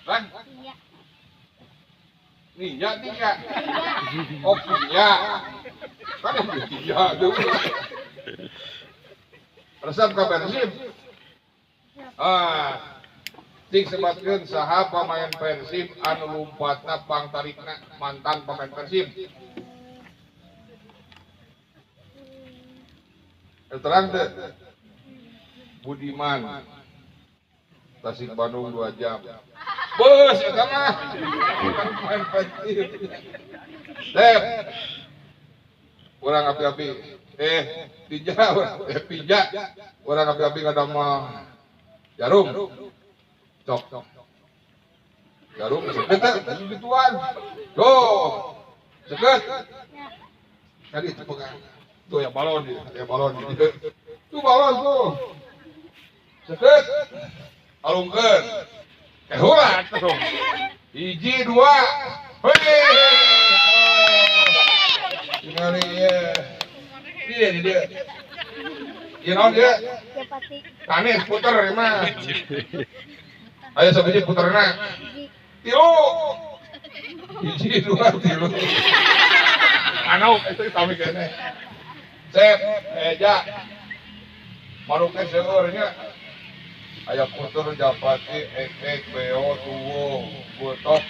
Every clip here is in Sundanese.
Kan? Nia tiga. Oh punya. Kan yang tiga tuh. Resep ka Persib. Ah. Cik sebatkeun saha pamain Persib anu lumpatna pangtarikna mantan pemain Persib. Terang teu? Budiman. Tasik Bandung 2 jam. Bos eta mah. Pemain Persib. Sep. Urang api-api. Pija, pija. Urang api-api ngadamel jarum. Cok. Jarum seket teh gituan. Tuh. Seket. Tadi itu pegang. Tuh ya balon dia, ya balon dia. Tuh balon tuh. Seket. Alungkeun. Heula tuh. Hiji dua. Hei. Tingali ieu. Dia dia. Ieu naon dia? Tanis puter ieu mah. Ayo sabiji puterna. Tilu. Hiji dua tilu. Anu itu sami keneh. Sep, eja. Manuk teh seueur nya. Aya puter japati ekek beo tuwo botok.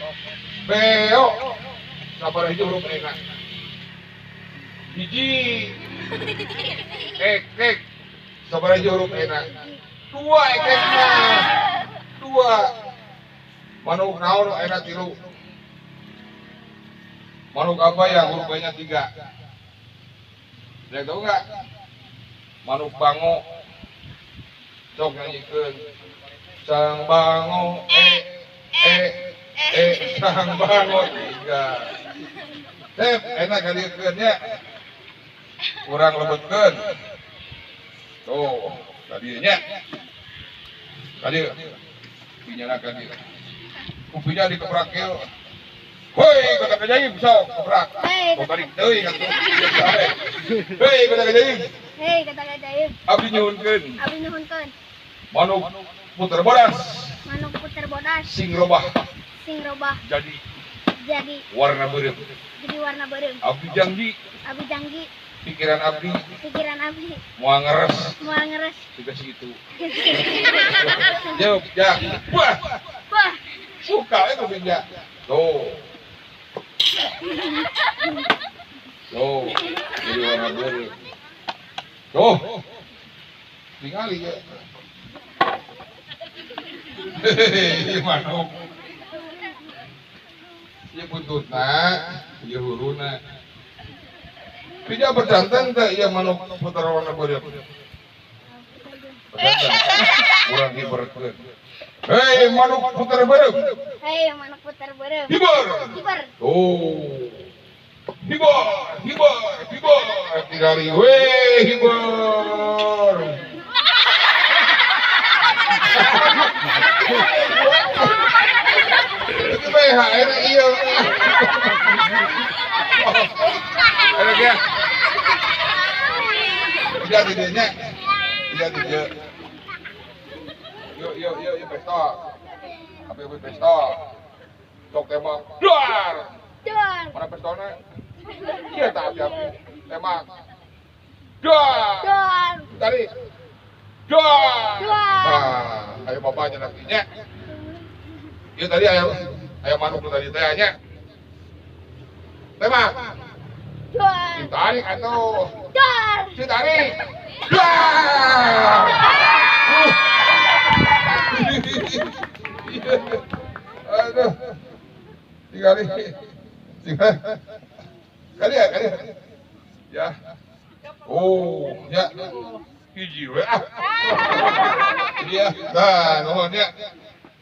Beo. Sabaraha hiji huruf enak. Hiji. Ekek. Sabaraha hiji huruf enak. Dua ekekna. Dua. Manuk naon enak tilu. Manuk apa yang hurufnya 3? Ada tahu nggak? Manuk bango. Cok nyanyikan. Sang bango sang bango 3. Sep, enak kalian ya. Kurang lebetkeun. Tuh, tadinya. Tadi pinyana ka dieu. Kupinya dikeprak ieu. Hoi, kata kajaib sok keprak. Hei, teuing atuh. Hei, kata kajaib. Hei, kata kajaib. Abdi nyuhunkeun. Abdi nyuhunkeun. Manuk puter bodas. Manuk puter bodas. Sing robah. Sing robah. Jadi warna beureum. Jadi warna beureum. Abdi janggi. Abdi janggi. Pikiran abdi. Pikiran abdi. Moal ngeres. Moal ngeres. Juga segitu. Yuk, ya. Wah. Wah. Suka itu pinja. Tuh. Tuh, jadi warna beureum. Tuh. Tingali ya. Hehehe, manuk. Ieu buntutna, ieu huruna. Pija berjantan teh ieu manuk puter warna beureum. Berjantan. Urang hiberkeun. Hei manuk puter beureum. Hei manuk puter beureum. Hiber. Hiber. Oh. Hiber, hiber, hiber. Tingali weh hiber. Itu BH enak ieu. Enak ya. Udah di dieu nya. Udah di dieu. Yuk yuk yuk yuk pesta. Api-api pesta. Sok tembak. Duar. Duar. Mana pestolnya? Iya tak api-api. Tembak. Duar. Duar. Tarik. Duar. Duar. Nah, ayo bapaknya nantinya. Iya tadi ayo ayo manuk tuh tadi teh nya. Tembak. Duar. Ditarik atuh. Duar. Ditarik. Duar. Aduh. Tinggal. Tinggal. Kali ya, kali. Ya. Oh, ya. Hiji we ah. Iya, nah, nuhun ya.